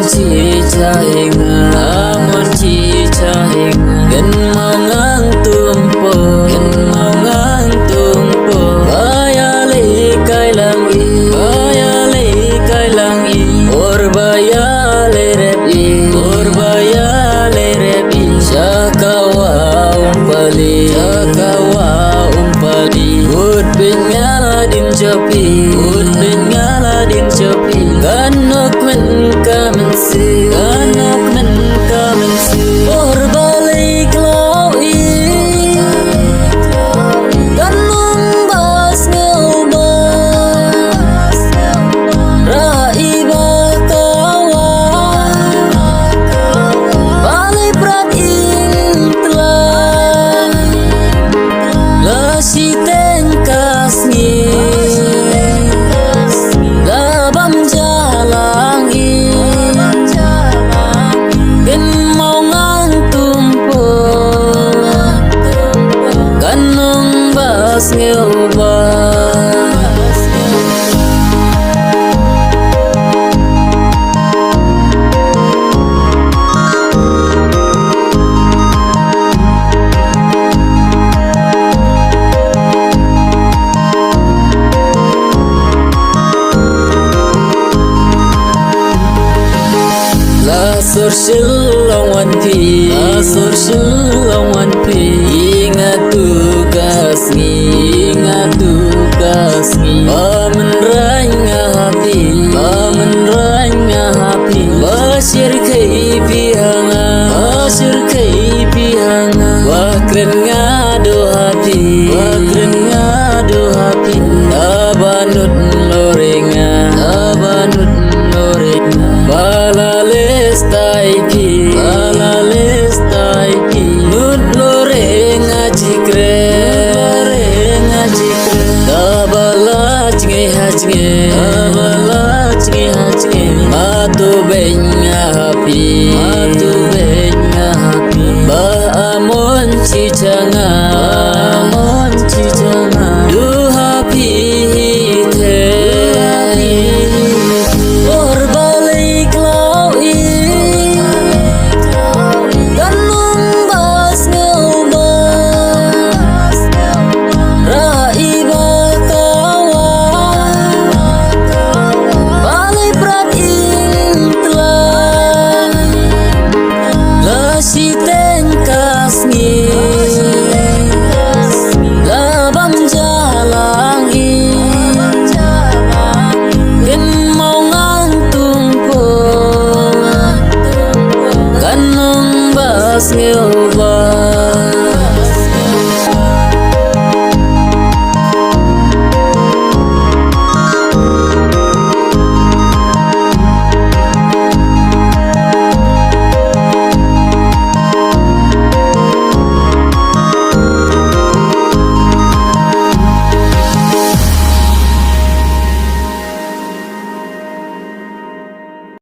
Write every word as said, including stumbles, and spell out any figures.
Chi cha hi nga, amon chi cha hi nga. Kynmaw ngang tum po, kynmaw ngang tum po. Ba ïalehkai lang i, ba ïalehkai lang i. Por ba ïaleh rep i, por ba ïaleh rep i. Sha ka wah um pali, sha ka wah um pali. Ut pyn nga la ding jop i, ut pyn nga la ding jop i. Kan nok men ka men si, kan nok men ka men si. Por ba lei khlaw i, kan nong ba sngewbha. Ra i ba ka wah, ba lei prat in tla. La shiteng ka sngi, la bam ja lang i. Kynmaw ngang tum po, kan nong ba sngewbha. La sor shil long wan phi, la sor shil long wan phi. I nga tu ka sngi, i nga tu ka sngi. Ba mynrain nga ha phi, ba mynrain nga ha phi. Ba shyrkhei phi ha nga, ba shyrkhei phi ha nga. Ba kren nga duh ha phi, ba kren nga duh ha phi. Haba nud lore nga, haba nud lore nga. Ba la leh stai phi, ba la leh stai phi. Nud lore nga jikre, nud lore nga jikre. Haba la jnge ha jnge, haba la jnge ha jnge. Ma tu beng nga ha phi, ma tu beng nga ha phi. Ba amon chi cha nga, amon chi cha nga. Duh ha phi hi the, duh ha phi hi the. Por ba lei khlaw i, kan nong ba sngewbha. Ra i ba ka wah, ba lei prat in tla. La shiteng ka sngi, la bam ja lang i. Kynmaw ngang tum po, kan nong ba sngewbha.